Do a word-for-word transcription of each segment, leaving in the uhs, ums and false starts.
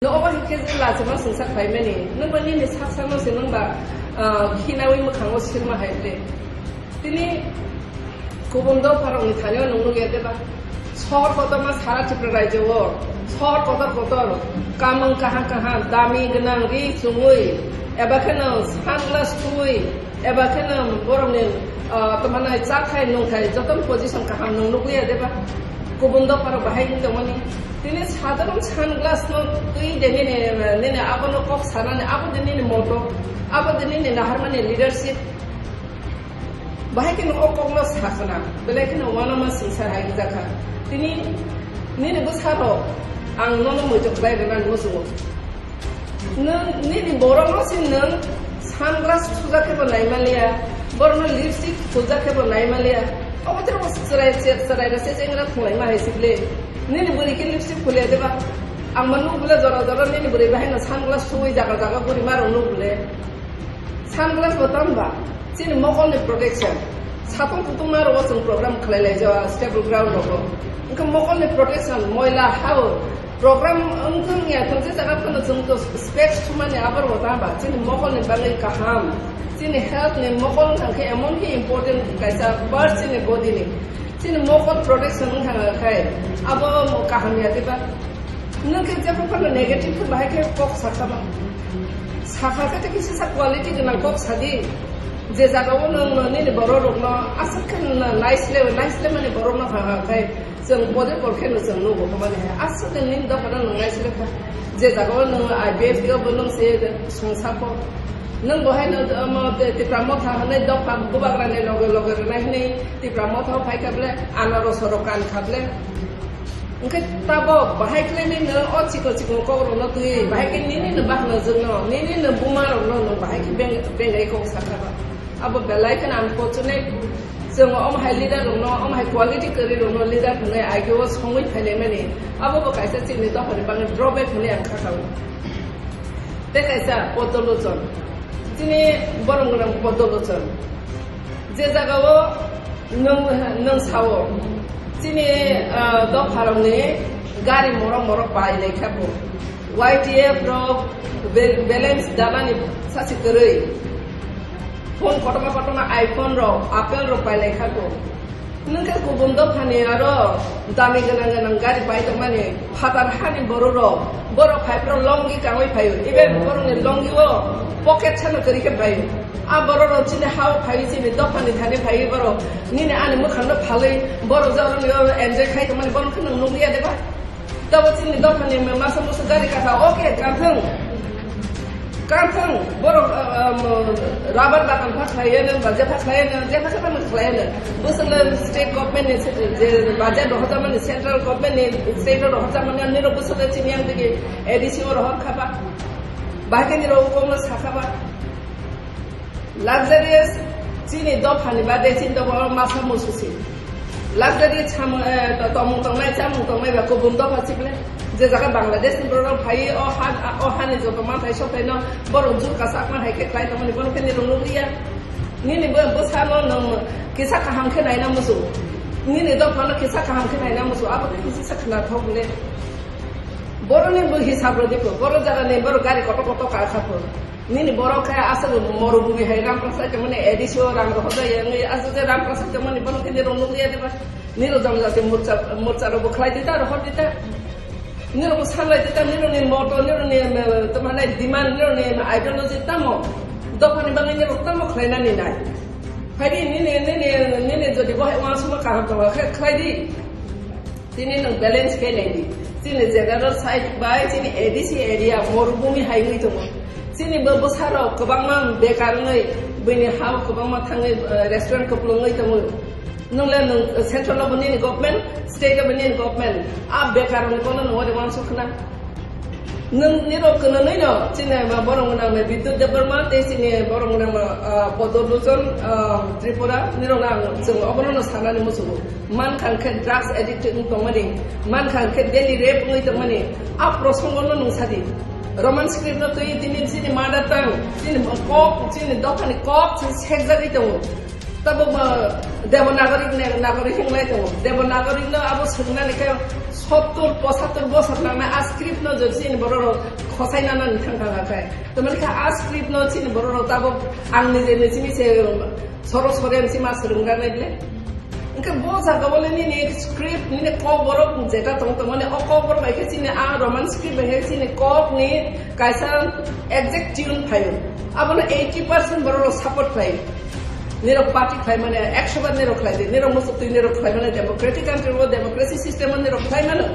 No, obo hinkhe je lachima singsa khlaimani, nwng ba nini sak sakno se nwng ba, ah, khinaui mwkhango sirma hai ble. Tini kubun dopharokni thani-o nwng nukya de ba? Sohor kotorma sara Tripura rajyo-o, sohor kotor kotor, kamung kaham kaham, dami gwnang ri chumui, eba kheno sunglass thui, eba kheno borokni, ah, tongmani chathai nungthai jotono position kaham nwng nukliya de ba? Kubun dopharok bahai wng tongmani. Tini sadharon sunglass-no twi de nini, nini abono kok sanani, abo de nini moto, abo de nini naharmani leadership. Bahai kheno o kokno sakhna, belai kheno uanama singsa hai jakha. Tini nini bwsarok ang nono muitok khlai rwnani muchungo. Nwng nini borokno se nwng sunglass thuja khebo naimaliya, borokno lipstick thuja khebo naimaliya. Obo tei obo chwrai, chwrai, chwrai rok se chengra thwnglaima hai se ble. Nini bwrwi khe lipstick khuliya de ba? Ang ma nuk bwle jora jora nini bwrwi bahai no sunglass thuwi jaga jaga guri ma rok nuk bwle. Sunglass bo tamo ba? Chini mokolni protection. Satung kutung ma rok chwng program khlai lai jao stable ground rogo. Wngkha mokolni protection, moila hao. Program wngthung ya thung se jaga phano chwng to specs thumani abar bo tamo ba? Chini mokolni bagwi kaham. Chini health ni mokol wngkha khe emon khe important kaisa part chini body ni. Chini mokol protection wngkha khe abo kaham ya diba? Nwng khe jepho phano negative khe bahai khe kok sakha ba? Sakha khe tei kisa sa quality gwnang kok sadi. Je jaga o nwng nini borok rokno aswk khe nice le, nice le mani borokno ha ha khai chwng body por khe no chwng nugo hwnmani hai. Aswk khe nini dophano nwng nice le kha. Je jaga o nwng I B F T o bo nwng se songsa kho. Nwng bo hai no, omo, Tipra Motha hwnwi dopha bubagrani loge loge rwnai hwnwi Tipra Motha o phai kha ble, anaro soro kan kha ble. Hwnkhe tabok bahai khlainwi nwng o chikon chikon kokrokno twi, bahai khe nini no bahno jwngno, nini no buma rokno nwng bahai khe beng-, bengai kok sakha ba. Abo belai kheno unfortunate. Chwng omo hai leader rokno, omo hai quality kwrwi rokno leader hwnwi ageo songwi phailaimani, abo bo kaisa chini dophani bagwi drawback hwnwi ang kha kha o. Tei kaisa Poddo Lochon. Chini borom gwnang Poddo Lochon. Je jagao nwng, nwng sao, chini, ah, dopharokni gari morok morok pai lai kha bo. Y T F rok be-, balance danani sachi kwrwi. Phone kotorma kotorma iPhone rok, Apple rok pai lai kha bo. Nwng khe kubun dophani aro dami gwnang gwnang gari pai tongmani phatar hani borok rok, borok phai phro longi kangwi phaio, even borokni longi o pocket sano kwrwi khe phaio. A borok rok chini ha o phaiwi chini dophani thani phaiwi borok nini ani mwkhang no phalwi borok je oro ni oro enjoy khai tongmani borok khe nwng nukliya de ba? Tabo chini dophani masa musu gari kasa, okay, kanthung. Kanthung, borok, uh, um, rubber bagan pha khlaiya nang, ba jepha khlaiya nang, jepha khe mani khlaiya nang. Bwswk le state government ni se-, je budget rohorjak mani, central government ni state o rohorjak mani, nini rok bwswk le chini yang digi A D C o rohor kha ba. Bahai khe nini rok kok no sa kha ba. Luxurious chini dophani bade chini dophao masa musu si. Luxury chamung, eh, to-, tomung tongnai, chamung tongnai ba kubun dopha sible. Je jaga Bangladesh ni borok phai o ha, o hani joto manthai sophai no borok jur kasak ma hai khe khlai tongmani bono khe nini rung nukliya. Nini bo, bwsano nwng kisa kaham khe naina musu. Nini dophano kisa kaham khe naina musu. Abo khe kisa sa khna thok le. Boroni bo hisab rw dikho. Borok jaga ni borok gari kotor kotor ka kha pho. Nini borok khe aswk morubumi hai Ramprasad tongmani A D C o rang rohor jaya wngwi aswk je Ramprasad tongmani bono khe nirok nukliya diba? Nirok janjati morcha, morcha rokbo khlai dita, rohor dita. Nirokbo sanlai dita, nirokni moto, nirokni, em, tongmani demand, nirokni ideology tamo? Dophani bagwi nirok tamo khlainani nai? Phaidi nini, nini, nini jodi bo hai uansukma kaham tongo khe khlai di. Tini nwng balance khe nai di. Chini general side bai chini A D C area morubumi hai wngwi tongo. Chini bo bwsarok kwbangma bekar wngwi bini ha-o kwbangma thangwi, eh, restaurant kwplwngwi tongo. Nwng le nwng central o bo nini government, state o bo nini government. A bekar ni kono nwng ori uansuk khna. Nwng nirok kwnwi no chini ma borok gwnang Bidyut Debbarma tei chini borok gwnang, ah, Poddo Lochon, ah, Tripura nirok no ang chwng obono no sanani muchungo. Mankha khe drugs addict wng tongmani, mankha khe daily rape wngwi tongmani. A prosongo no nwng sadi. Roman script no twi tini chini mother tongue, chini kok, chini dophani kok, chini sekjagwi tongo. Tabuk, uh, Devanagari ne, Nagari hinglai tongo. Devanagari no abo swngnani khe sottur pochattur bosor nangna a script no jodi chini borok rok khosai nana ni thang thang khe. Tamani khe a script no chini borok rok tabuk ang nije nije se soro sore se ma swrwng rwnai le. Hingke bo jaga o le nini script, nini kok borok jeta tong tong mani, o kok borok bai khe chini a Roman script bai khe chini kok ni kaisa exact tune phaio. Abono eighty percent borok rok support khlaio. Nirok party khlai mani, ekso bar nirok khlai di, nirok muchuk twi nirok khlai mani, democratic country o democracy system o nirok khlai mano.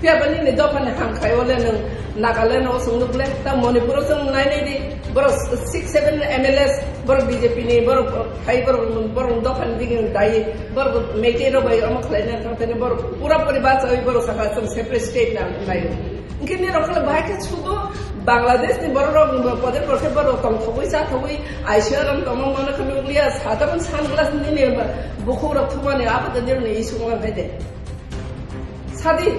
Phiya ba nini dophani hamkrai o le nwng Nagaland o chwng nuk le, ta Manipur o chwng nai nai di, borok six seven M L As, borok B J P ni, borok phai, borok, borok dophani digi dai, borok Meitei rok bai omo khlai nai thang thani, borok pura puri bachawi borok saka chwng separate state na nai. Hingke nirok khe bahai khe sudu Bangladesh ni borok rok poder porkhe borok tong thogwi cha thogwi aisya ram tongma mano khe nukliya sadamon sunglass nini bukhuk rok thumani abo de nirok ni issue wngkha de. Sadi,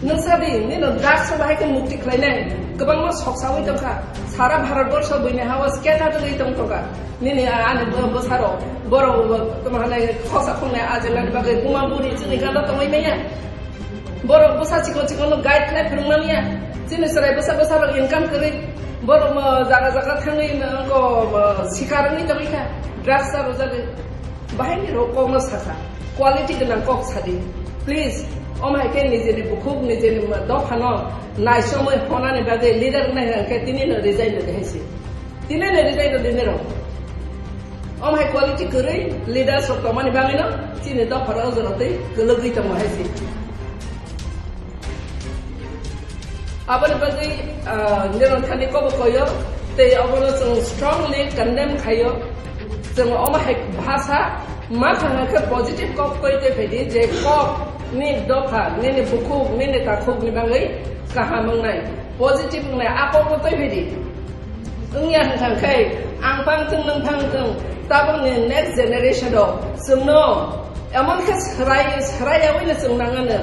nwng sadi, nino drugs o bahai khe mukti khlainai, kwbangma sok sawi tongkha. Sara Bharat borsho buini ha-o scatter wngwi tong tongkha. Nini a-, ani bo-, bwsarok, borok bo, tamo hanai khosa khongnai ajelani bagwi buma buri chini gana tongwi manya. Borok bwsa chikon chikon no guide khlai phwrwng manya. Chini chwrai bwsa bwsa rok income kwrwi. Borok mo jaga jaga thangwi mo, mo, sikar wngwi tongwi kha. Drugs charwjagwi. Bahai ni rok kok no sakha. Quality gwnang kok sadi. Please, om hai khe nijeni bukhuk, nijeni dophano naisomwi honani bagwi leader wngnai hwnkhe tini no resign rwdi hai se. Tini no resign rwdi nirok. Om hai quality kwrwi leaders rok tongmani bagwi no chini dophano o jora twi kwlwgwi tongo hai se. Aboni bagwi, ah, nirok thani kobo koyo, tei obono chwng strongly condemn khaio. Chwng omo hai bhasha ma thang khe positive kok twi twi phaidi, je kok ni dopha, nini bukhuk, nini takhuk ni bagwi kaham wngnai, positive wngnai, a kok no twi phaidi. Wngya hwnkha khe ang phang thung, nwng phang thung, tabukni next generation rok chwngno emon khe swrai, swraiyawi no chwng nangano,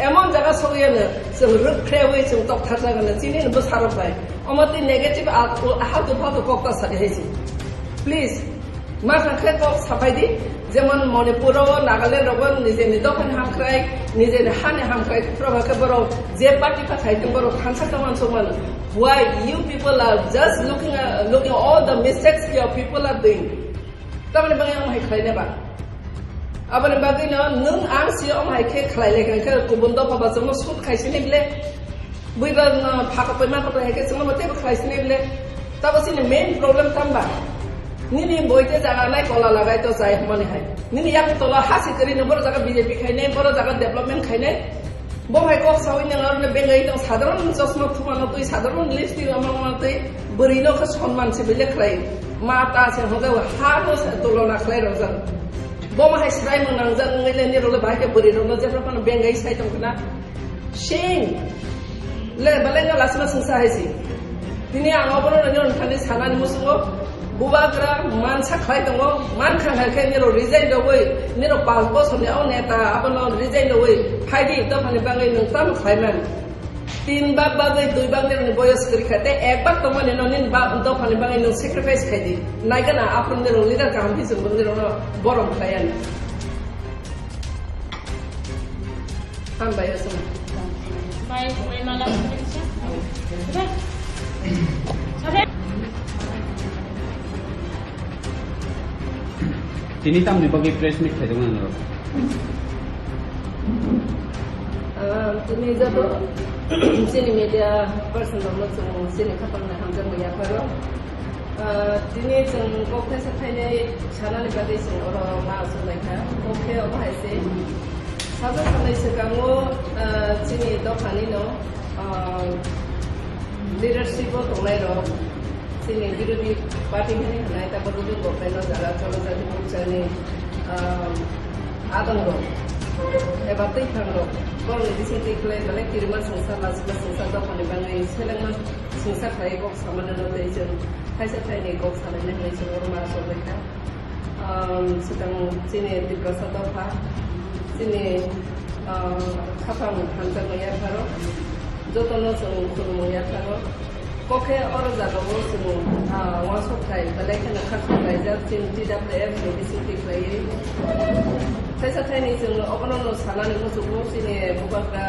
emon jaga sogwiyano chwng rwkphrewi chwng tokthar jagano chini bwsarok bai. Omo twi negative a-, a-, haltu faltu kok ta sadi hai se. Please, ma kha khe kok saphai di. Jemon Manipur o, Nagaland rogo nijeni dophani hamkrai, nijeni hani hamkrai, Tripura khe borok je party ta khai thung borok thansa tongmani sokmano. Why you people are just looking, uh, looking all the mistakes your people are doing? Tamoni bagwi omo hai khlaina ba? Aboni bagwi no nwng ang si omo hai khe khlai lai kha khe kubun dopha ba chwngno shoot khai sini bile. Buiba no phakatoi makatoi hai khe chwngno bo teibo khlai sini bile. Tabo chini main problem tamba? Nini boite jaga nai kola lagai to chai hwnmani hai. Nini yak tola hasi kwrwi no boro jaga B J P khainai, boro jaga development khainai. Bo hai kok sawi nang arone bengai tong sadharon chosma thumano twi, sadharon lipstick amangma twi, bwrwi no khe sonman se bile khlai. Ma ta se hoga ha no se tulona khlai rojak. Bo ma hai srai mung nangjak ngai le nirole bahai khe bwrwi rok no jepra phano bengai sai tong khna. Shame! Le, belai no lasima sungsa hai si. Tini ang obono nini thani sanani musungo bubagra mansa khlai tongo, man kha hai khe niro resign rogwi, niro panch bosor ni o neta abono resign rogwi, phaidi dophani bagwi nwng tamo khlai man. Tin bak bagwi dui bak nironi boyos kwrwi kha, tei ek bak tongmani no nini ba-, dophani bagwi nwng sacrifice khaidi. Naigana aphuru niro leader kaham khe chwng bo nirokno borom khlai ani. Hambai aswk. Bai, bai, mala. Tini tamni bagwi press meet khaidong nang rok? Ah, tini joto chini media person rokno chwng chini khapangni hamjakmung yapharo. Ah, tini chwng kok thaisa thainwi sanani bagwi chwng oro ma achuk lai kha. Kok khe obo hai se. Sajak salai swkango, ah, chini dophani no, ah, leadership o tongnai rok, chini birodhi party hani hwnai, tabuk ruling government o jaga Cholo Jati Morcha ni, ah, adong rok eba twiphang rok, borok ni bising twi kwlai belai kirima sungsa, lachima sungsa, dophani bagwi selengma sungsa khlai kok samani rw tei chwng thaisa thaini kok salaina hinwi chwng oro ma achuk lai kha. Um, swkang chini Tiprasa dopha, chini, um, khaphang hamjakmung yapharo, jotono chwng khulumung yapharo. Kokhe oro jagao chwng, ah, uansuk khai, belai kheno khakchang laijak, chini T W F ni bisingtwi khlaiwi. Thaisa thaini chwng obono no sanani muchungo, chini bubagra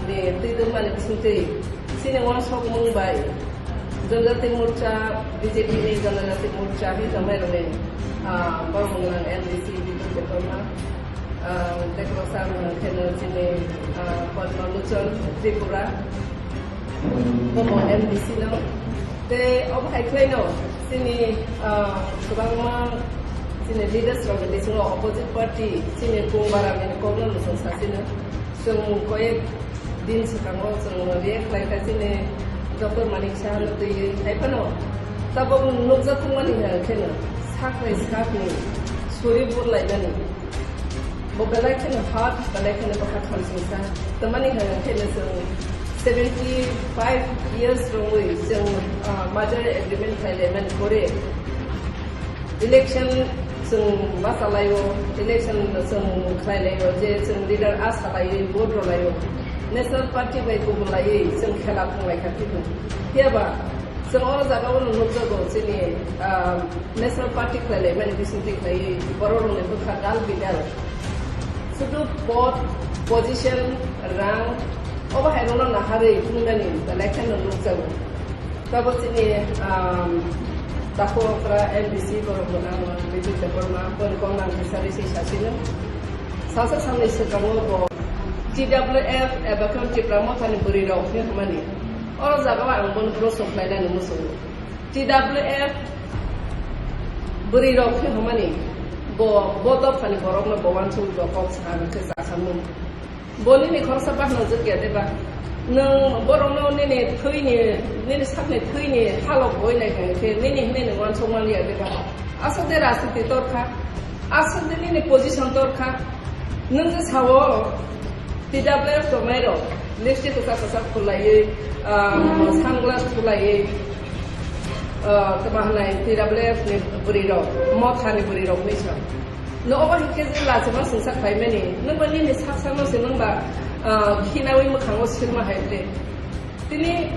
ni twi tongmani bisingtwi, chini uansukmung bai Janjati Morcha, B J P ni Janjati Morcha hi tongmai rokni, ah, borok mwnang M D C Bipul Debbarma, ah, tei kwbangsa mwnang kheno chini, ah, Padma Lochon Tripura. Bomo M D C no. Tei obo hai khlaino chini, ah, kwbangma chini leaders rok ni bisingo opposite party chini Kung Bara ni kokno no chwng sasino. Chwng koyek din swkango chwng react khlai kha chini Doctor Manik Saha no twiwi. Hai phano tabuk nukjak thangmani hai kheno sak bai sakni suri burlaimani. Bo belai kheno hard, belai kheno bo kha khamsingsa. Tamani hwnka khe no chwng seventy five years rwngwi chwng, ah, merger agreement khlai laimani pore election chwng ma chalaio, election chwng khlai laio je chwng leader a salaiwi vote rwlaio. National party bai kubulaiwi chwng khela thwnglai kha phino. Phiyaba chwng oro jaga o no nukjago chini, ah, National party khlai laimani bisingtwi khlaiwi borok rokni bwkha dal bidal. Sudu pod, position, rang, obo hai rokno naharwi wngnani belai kheno nukjago. Tabuk chini, um, takhuk okra M D C borok bo nang Bipul Debbarma, boni kok nang bisari se sasino. Sasa samni swkango bo T W F eba khe Tipra Mothani bwrwi rok hinwi hwnmani. Oro jaga o ang bono bro sok khlainani muchungo. T W F bwrwi rok khe hwnmani bo, bo dophani borokno bo uansuk rok kok sa khe sa samung. Bo nini khoroksa bahna jwk ya deba? Nwng borokno nini thwini, nini sakni thwini halok boi nai khe nini hwnwi nwng uansuk man ya deba? Aswk de rajniti tor kha, aswk de nini position tor kha, nwng je sao T W F tongnai rok, lipstick kwchak kwchak khulaiwi, ah, sunglass khulaiwi, ah, tamo hwnai T W F ni bwrwi rok, Mothani bwrwi rok hinwi sa. No obo hinkhe je lachima singsa khlaimani, nwng ba nini sak sakno se nwng ba, ah, khinawi mwkhango silma hai le. Tini